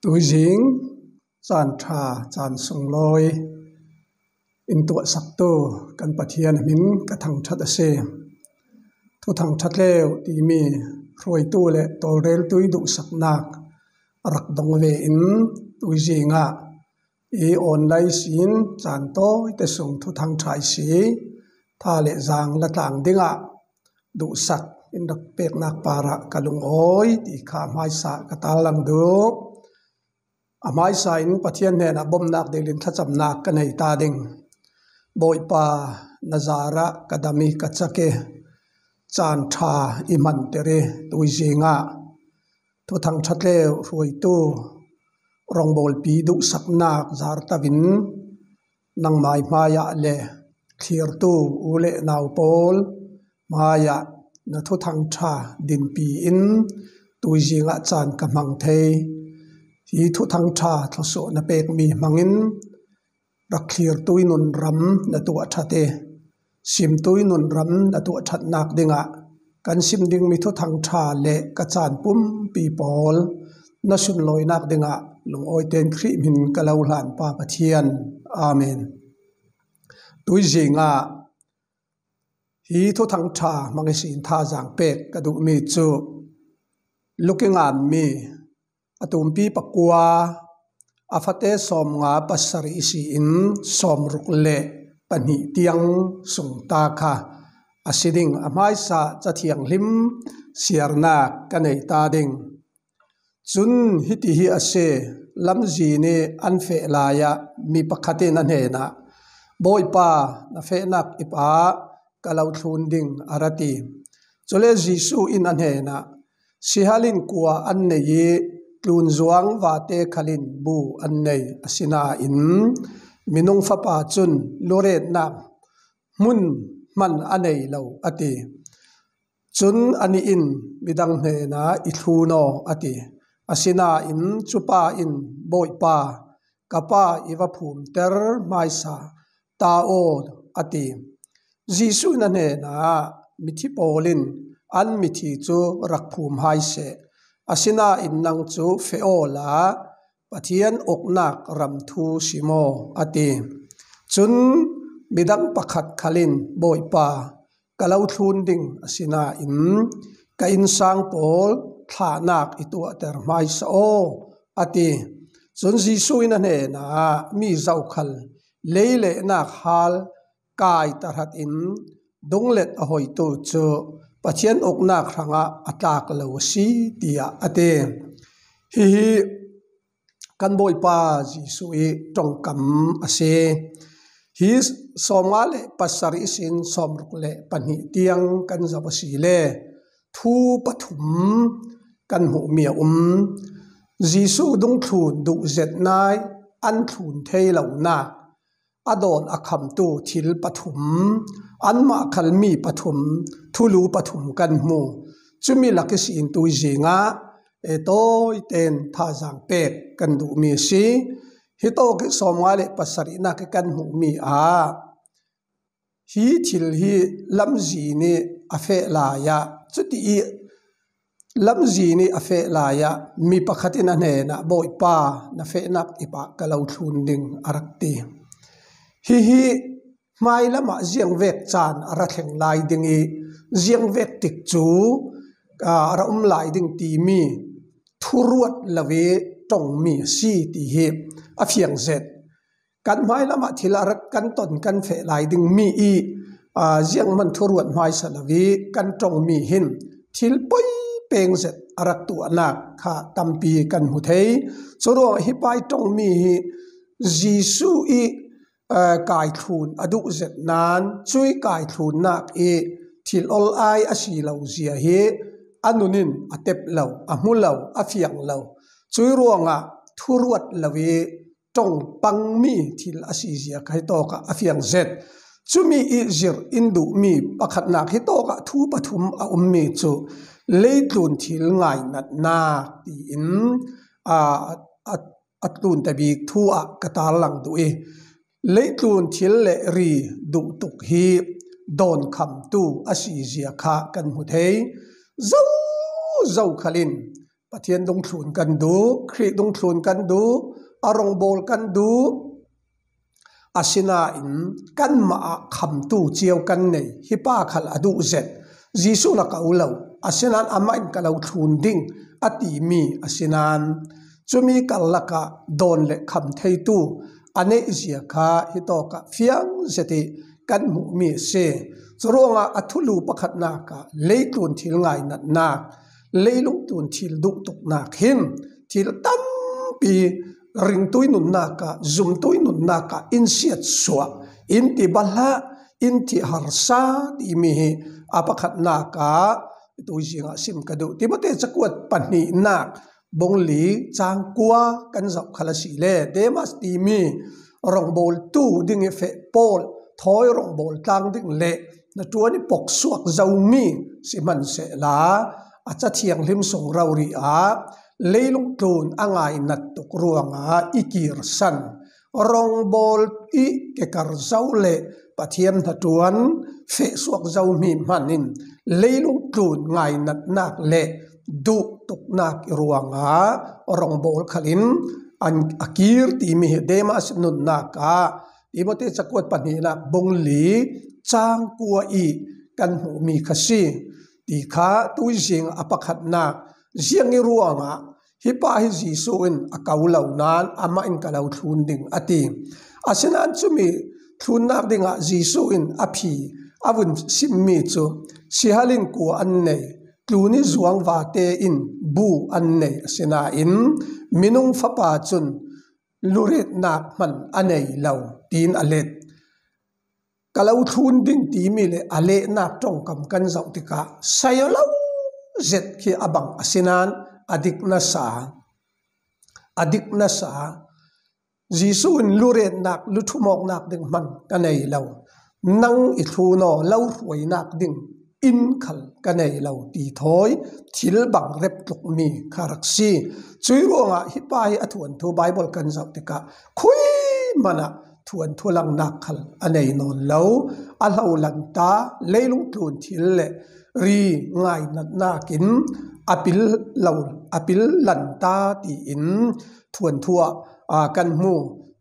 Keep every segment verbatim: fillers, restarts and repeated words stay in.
Tuizing caan ṭha, caan sunglawi in tuahsaktu kan Pathian hmin ka thangṭhat a si. Thu thangṭhat leu timi hruaitu le tawlreltu i duhsaknak rak dong ve in tuizingah i online sin caan tawite sung thu thangṭha i si tha le zang la tlang dingah duhsak in rak peknak parah ka lungawi ti kha hmaisa ka tarlang duh. A hmaisa in Pathian hnenah bomnak dingin thlacamnak ka nei ta ding. Bawipa, na zarah ka dam i ka cak i caan ṭha i hmanter i tuizingah thu thangṭhat leu hruaitu rawngbawlpi duhsaknak zartavin nangmai hmaiah le thlirtu u le nau pawl hmaiah na thu thangṭha dinpi in tuizingah caan ka hmang thei. Hi thu thangṭha thluasuah na pekmi hmangin rak thlirtu i nunram na tuah ṭhat i simtu i nunram na tuah ṭhatnak dingah kan sim dingmi thu thangṭha le ka caan pumpi pawl na sunlawinak dingah lungawitein Khrih hmin ka lo hlan Pa Pathian. Amen. Tuizingah hi thu thangṭha hmang i sin tha zang pek ka duhmi cu Luk i nganmi a tumpi pakua, a fate sawmnga pasarih i si in sawmruk le pahnih tiang sung ta kha a si ding. A hmaisa Ca Thianghlim siarnak ka nei ta ding. Cun hiti hi a si: Lamzin i an feh lai ah mi pakhat in a hnenah, "Bawipa, na fehnak ip ah ka lo thlun ding," a ra ti. Cule Jesuh in a hnenah, "Sihal in kua an nei i tlunzuang vate khal in bu an nei, asinain minung fapa cun lurennak hmun hman a nei lo," a ti. Cun anih in midang hnenah, "I thlun aw," a ti. Asinain cupa in, "Bawipa, ka pa i va phumter hmaisa ta aw," a ti. Jesuh in a hnenah, "Mithi pawl in an mithi cu rak phum hai seh, asinain nang cu feh awla Pathian uknak ram thu sim aw," a ti. Cun midang pakhat khal in, "Bawipa, ka lo thlun ding, asinain ka innsang pawl thlahnak i tuahter hmaisa aw," a ti. Cun Jesuh in a hnenah, "Mi zokhal lei lehnak hal kai tahratin dunglet a hoitu cu Pathian uknak hrangah a tlak lo a si," tiah a ti. Hihi kan Bawipa Jesuh i ṭongkam a si. Hi sawmnga le pasarih ihsin sawmruk le pahnih tiang kan zoh a si le thu pathum kan hmuhmi a um. Jesuh dungthlun duh zet nai an thlun thei lonak a dawn a khamtu thil pathum, anmah khal mi pathum, thulu pathum kan hmu. Cumi lak ihsin tuizingah e, tawiten thazang pek kan duhmi a si. Hi tawk i sawmnga le pasarihnak i kan hmuhmi ah hi thil hi lamzin i a feh lai ah, cuti i lamzin i a feh lai ah mi pakhat in a hnenah, "Bawipa, na fehnak ip ah ka lo thlun ding," a rak ti. Hihi hmailam ah ziangvek caan a ra thleng lai ding i ziangvek tik cu, aa, a ra um lai ding timi thuruat lo i ṭongmi a si ti hi a fiang zet. Kan hmailam ah thil a rat kan ton kan feh lai dingmi i, aa, zianghman thuruat hmaisa lo i kan ṭongmi hin thil poi peng zet a rak tuahnak kha tampi kan hmu thei. Curuangah hi pa i ṭongmi hi Jesuh i aa, kaithlun a duh zet nain, cui kaithlunnak i thil ol ai a si lo zia hi a nun in a tep lo, a hmu lo, a fiang lo. Cui ruangah thuruat lo i ṭong pangmi thil a si zia kha hi tawkah a fiang zet. Cumi i zirh in duhmi pakhatnak hi tawkah thu pathum a ummi cu leitlun thil ngainatnak tiin, aa, a, a tlunte bik thu ah ka tarlang duh i, leitlun thil le ri duhtuk hi dawnkhamtu a si zia kha kan hmu thei. Zo, zo khal in Pathian dungthlun kan duh, Khrih dungthlun kan duh, a rongbawl kan duh. Asinain kanmah ah khamtu cio kan nei hi pa khal a duh zet. Jesuh na ka u lo, asinan amah in ka lo thlun ding a timi asinan, cumi kal lakah dawn le kham theitu a neih zia kha hitawkah fiang zet ih kan hmuhmi a si. Curuangah a thulu pakhatnak ah leitlun thil ngainatnak, leilung tlun thil duhtuknak hin thil tampi ringtui nunnak ah, zumtui nunnak ah in siatsuah, in tibalhah, in thihharsa timi hi a pakhatnak ah tuzingah sim ka duh. Timote cakuat pahnihnak bung li cang kua kan zoh khal a si le, Demas timi rongbawltu ding ih feh Paul thawi rongbawl tlang ding le hnaṭuan ih poksuak zomi si hmansehla, a Ca Thianghlim sung rori ah leilung tlun a ngainat tuk ruangah i kirsan, rongbawl ih kekar zo le Pathian hnaṭuan fehsuak zomi hman in leilung tlun ngainatnak le duhtuknak ih ruangah rongbawl khalin an a kir timi hi Demas nunnak ah Timote cakuat pahnihnak bung li cang kua ih kan hmuhmi kha si. Ti kha tuzing a pakhatnak ziang ih ruangah hi pa hi Jesuh in a ko lo nan amah in ka lo thlun ding a ti. Asinan cumi thlunnak dingah Jesuh in a phi a vun simmi cu sihal in kua an nei, tlun ih zuang vate in bu an nei, asinain minung fapa cun luretnak hman a nei lo, tiin a let. Ka lo thlun ding timi le a lehnak ṭongkam kan zoh tikah sai lo zet khi a bang asinan a dik nasa, a dik nasa. Jesuh in luretnak, luthumawknak ding hman ka nei lo. Nang i thlun aw, lo hruainak ding inn khal ka nei lo ti thawi thil bang rep tlukmi kha rak si. Cuih ruangah hi pa hi a thuanthu Baibal kan zoh tikah khui hmanah thuanthu langnak khal a nei nawn lo. A hlo lanta, leilung tlun thil le ri ngainatnak in a pil lo, a pil lanta tiin thuanthu ah, aa, kan hmu.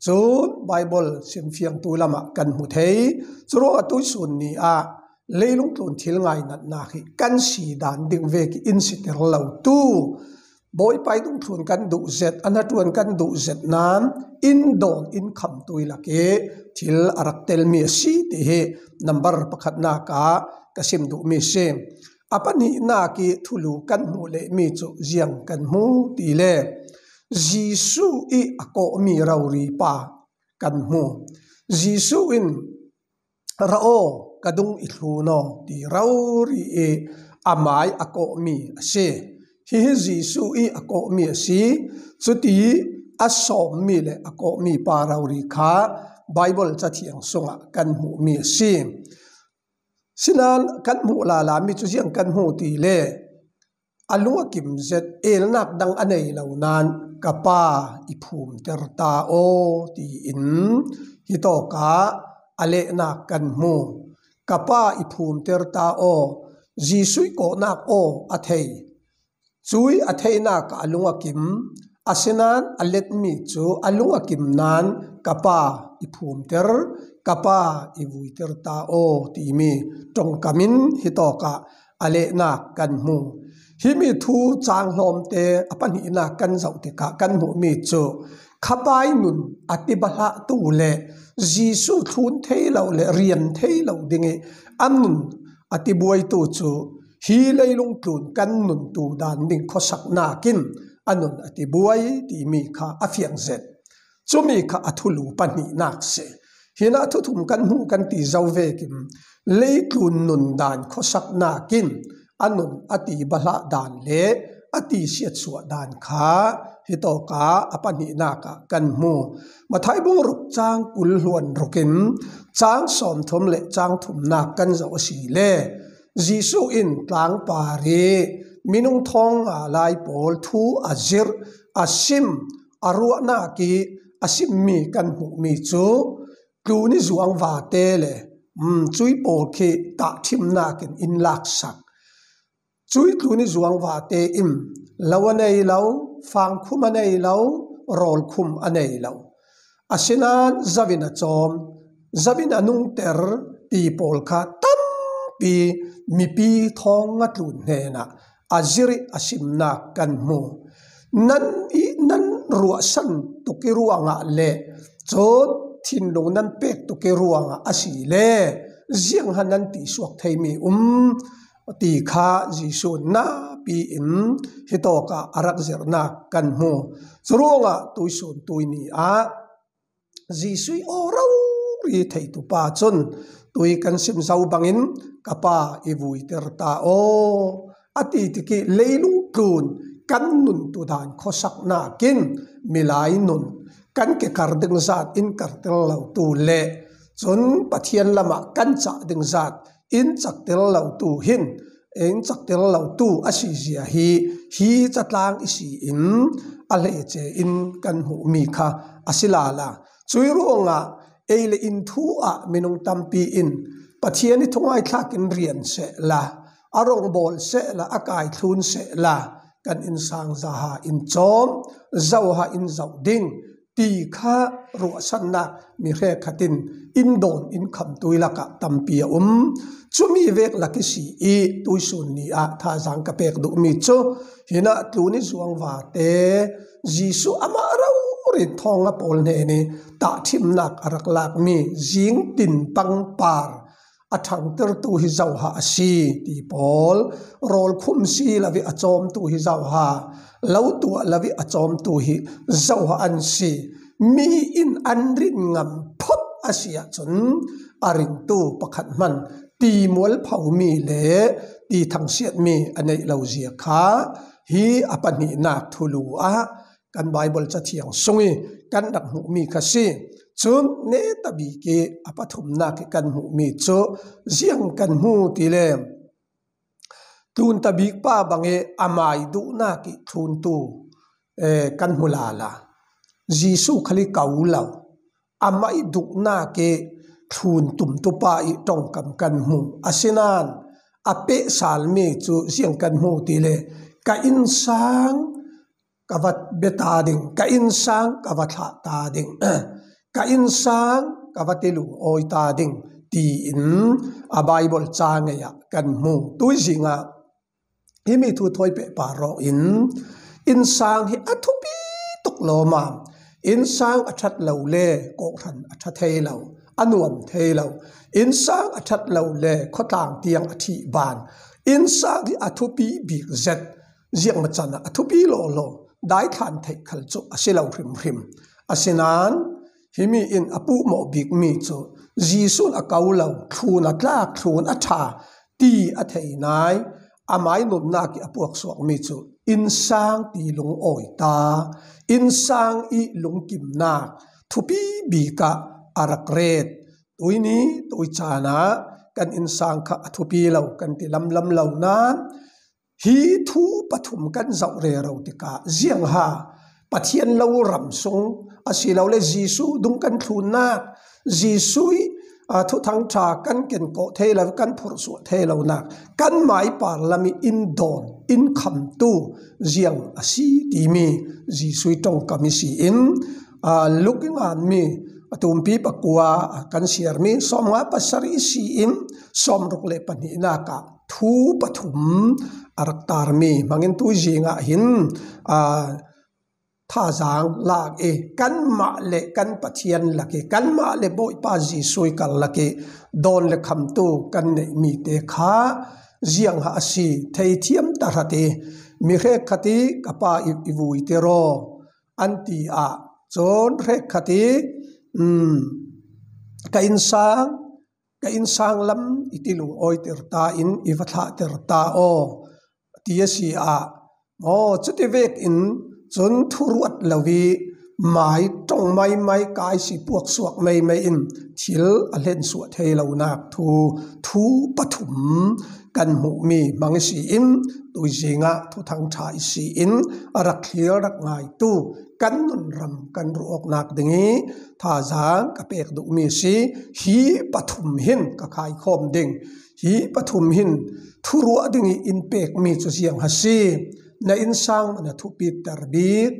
Cun Baibal simfiangtu lamah kan hmu thei. Curuangah tuihsun ni ah leilung tlun thil ngainatnak hi kan si dan ding vek ih in siter lotu, Bawipa ih dungthlun kan duh zet, a hnaṭuan kan duh zet nan in dawn in khamtui lak ih thil a rak telmi a si ti hi nambar pakhatnak ah ka sim duhmi a si. A pahnihnak ih thulu kan hmuh lehmi cu ziang kan hmu ti le Jesuh ih a kawhmi rori pa kan hmu. Jesuh in, "Ra aw, ka dung i thlun aw," ti rori ih amai a kawhmi a si. Hihi Jesuh ih a kawhmi a si. Cuti a sawmmi le a kawhmi pa rori kha Baibal Cathiang sungah kan hmuhmi a si. Sinan kan hmuh lalami cu ziang kan hmu ti le a lung a kim zet elnak dang a nei lo nan, "Ka pa, i phumter ta aw," tiin hitawkah a lehnak kan hmu. "Ka pa, i phumter ta aw," Jesuh ih kawhnak aw a thei. Cuih a theinak ah a lung a kim, asinan a letmi cu a lung a kim nan, "Ka pa, i phumter, ka pa, i vuiter ta aw," timi ṭongkam in hitawkah a lehnak kan hmu. Himi thu canghlawmte a pahnihnak kan zoh tikah kan hmuhmi cu khapai nun a tibalhahtu le Jesuh thlun thei lo le rian thei lo dingih a nun a tibuaitu cu hi leilung tlun kan nuntu dan ding khuasaknak in a nun a tibuai timi kha a fiang zet. Cumi kha a thulu pahnihnak si. Hinah thuthum kan hmuh kan ti zo vekin leitlun nun dan khuasaknak in a nun a tibalhah dan le a tisiatsuah dan kha hitawkah a pahnihnak ah kan hmu. Matthai bung ruk cang kul hluan rukin cang sawmthum le cang thumnak kan zoh a si le Jesuh in tlangpar ih minung thawng nga lai pawl thu a zirh, a sim, a ruahnak ih a simmi kan hmuhmi cu tlun ih zuang vate le, um, cuih pawl khi tahṭhimnak in in laksak. Cuih tlun ih zuang vate in lo a nei lo, fangkhum a nei lo, rawlkhum a nei lo. Asinan zo in a cawm, zo in a nungter ti pawl kha tampi mipi thawng a tlun hnenah a zirh ih a simnak kan hmu. Nan ih nan ruahsan tuk ih ruangah le cun thinlung nan pek tuk ih ruangah a si le ziangha nan tisuak theimi um ti kha Jesuh napi in hitawkah a rak zirhnak kan hmu. Curuangah tuisun tuini ah Jesuh aw rori theitu pa cun tui kan sim zo bangin, "Ka pa, i vuiter ta aw," a ti tikih leilung tlun kan nuntu dan khuasaknak in milai nun kan kekar ding zat in kartel lotu le cun Pathian lamah kan cah ding zat in caktel lotu hin, in caktel lotu a si zia hi, hi catlang i si in a hlece in kan hmuhmi kha a si lala. Cui ruangah ei le in thu ah minung tampi in Pathian ih thungaithlak in rian sehla, a rongbawl sehla, a kaithlun sehla, kan innsang zaha in cawm, zoha in zoh ding ti kha ruahsannak mi hrekkhat in in dawn in khamtui lakah tampi a um. Cumi vek lak i si ih tuisun ni ah thazaang ka pek duhmi cu hinah tlun ih zuangvate Jesuh amah rori in thawng a pawl hnen ih tahṭhimnak a rak lakmi zingtin pangpar a ṭhangtertu hi zoha a si ti pawl, rawlkhum si lo ih a cawmtu hi zoha, lo tuah lo ih a cawmtu hi zoha an si. Mi in an rin ngam phot a si ahcun a ringtu pakhat hman ti mualphomi le ti thangsiatmi a neih lo zia kha hi a pahnihnak thulu ah kan Baibal Cathiang sung ih kan rak hmuhmi kha si. Cun netabik ih a pathumnak ih kan hmuhmi cu ziang kan hmu ti le tluntabik pa bangih amai duhnak ih thluntu, eh, kan hmu lala. Jesuh khal ih ko lo, amah ih duhnak ih thlun tumtu pa ih ṭongkam kan hmu. Asinain a pehsalmi cu ziang kan hmu ti le ka innsang ka va bia ta ding, ka innsang ka va thlah ta ding, ka innsang ka va ti lungawi ta ding, tiin a Baibal ca ngei ah kan hmu. Tuizing ah himi thu thawi pehpar rawh in, innsang hi a thupi tuk lawmam. Innsang a ṭhat lo le kawhhran a ṭha thei lo, a nuam thei lo. Innsang a ṭhat lo le khawtlang tiang a thih ban. Innsang hi a thupi bik zet, ziangmahcan ah a thupi lawlaw, daithlan theih khal cu a si lo hrimhrim. Asinain himi in a puhmawh bikmi cu Jesuh in a ko lo, thlun a tlak, thlun a ṭha ti a thei nai. Amai nunnak ih a puaksuakmi cu innsang ti lungawi ta, innsang ih lungkimnak thupi bik ah a rak ret. Tuini tui caan ah kan innsang kha a thupi lo kan ti lamlam lo nain, hi thu pathum kan zoh rero tikah ziangha Pathian lo ram sung a si lo le Jesuh dung kan thlunnak, Jesuh ih, aa, thuthang ṭha kan kenkawh thei lo, kan phurhsuah thei lonak, kanmah ih parlam ih in dawn, in khamtu ziang a si timi Jesuh ih ṭongkam i si in, aa, Luk ih nganmi a tumpi pakua kan siarmi sawmnga pasarih i si in sawmruk le pahnihnak ah thu pathum a rak tarmi hmangin tuizing ah hin, aa, thazaang lak ih kanmah le kan Pathian lak ih kanmah le Bawipa Jesuh ih karlak ih dawn le khamtu kan neihmi te kha ziangha a si theithiam tahrat ih mi hrekkhat ih ka pa ih i vuiter aw an ti ah cun hrekkhat ih, um, ka innsang, ka innsang lam i ti lungawiter ta in i va thlahter ta aw, ti a si ah, aw, cuti vek in cun thuruat lo ih mai ṭong maimai, kai si puaksuak maimai in thil a hlensuah thei lonak thu, thu pathum kan hmuhmi hmang i si in tuizing ah thuthang ṭha i si in a rak thlir rak ngaitu kan nunram kan ruh awknak ding ih thazaang ka pek duhmi a si. Hi pathum hin ka khaikhawm ding, hi pathum hin thuruah ding ih in pekmi cu ziangha si. na innsang maw na thupiter bik,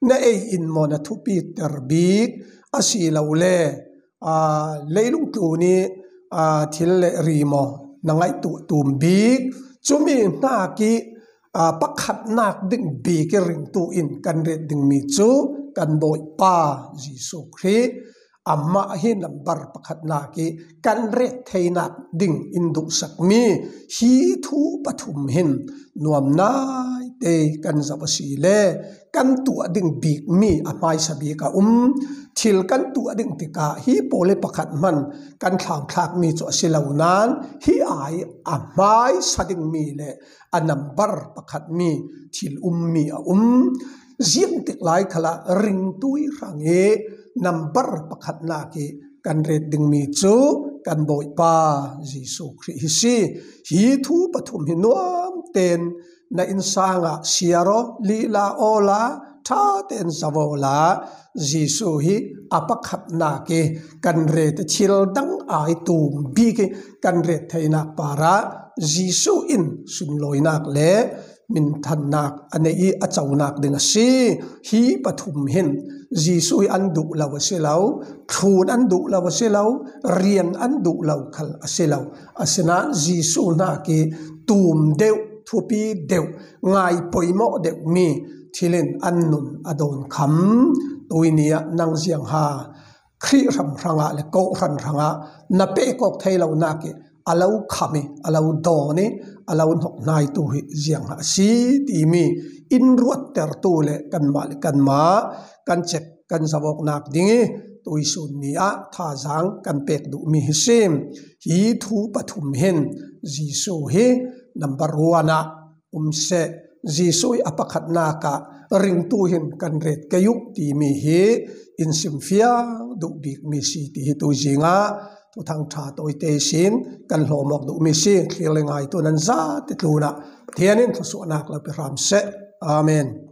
na ei-in maw na thupiter bik, a si lo le, aa, leilung tlun i, aa, thil le ri maw na ngaihtuah tum bik, cumi hnak i, aa, pakhatnak ding bik i ringtu in kan ret dingmi cu kan Bawipa Jesuh Khrih, amah hi nambar pakhatnak i kan ret theinak ding in duhsakmi hi thu pathum hin nuam naite kan zoh a si le kan tuah ding bikmi a hmaisa bik a um. Thil kan tuah ding tikah hi pawl i pakhat hman kan thlangthlakmi cu a si lo nain hi ai a hmaisa dingmi le a nambar pakhatmi thil ummi a um. Ziangtik lai khalah ringtu i hrang i nambar pakhatnak i kan ret dingmi cu kan Bawipa Jesuh Khrih hi si. Hi thu pathum hi nuam ten na innsang ah siar aw, lila awla, ṭha ten zoh awla, Jesuh hi a pakhatnak i kan ret i thil dang ai tum bik i kan ret theinak parah Jesuh in sunlawinak le minthannak a nei i a conak ding a si. Hi pathum hin Jesuh hi an duh lo a si lo, thlun an duh lo a si lo, rian an duh lo khal a si lo. Asinain Jesuh hnak i tum deuh, thupi deuh, ngai poimawh deuhmi thil in an nun a dawn kham. Tuini ah nang ziangha Khrih hram hrangah le kawhhran hrangah na pehkawk thei lonak i a lo kham i a lo dawn i a lo hnawkhnaitu hi ziangha a si timi in ruattertu le kanmah le kanmah kan cek kan zoh awknak ding i tuisun ni ah thazaang kan pek duhmi hi si. Hi thu pathum hin Jesuh hi number one ah um seh. Jesuh hi a pakhatnak ah ringtu hin kan ret kei uh timi hi in simfiang duh bikmi si ti hi tuizing ah Thuthang ṭha tawite sin kan hlawm awk duhmi si. Thlir le ngai tu nan zate tlun ah Pathian in thluasuahnak lo pe hram seh. Amen.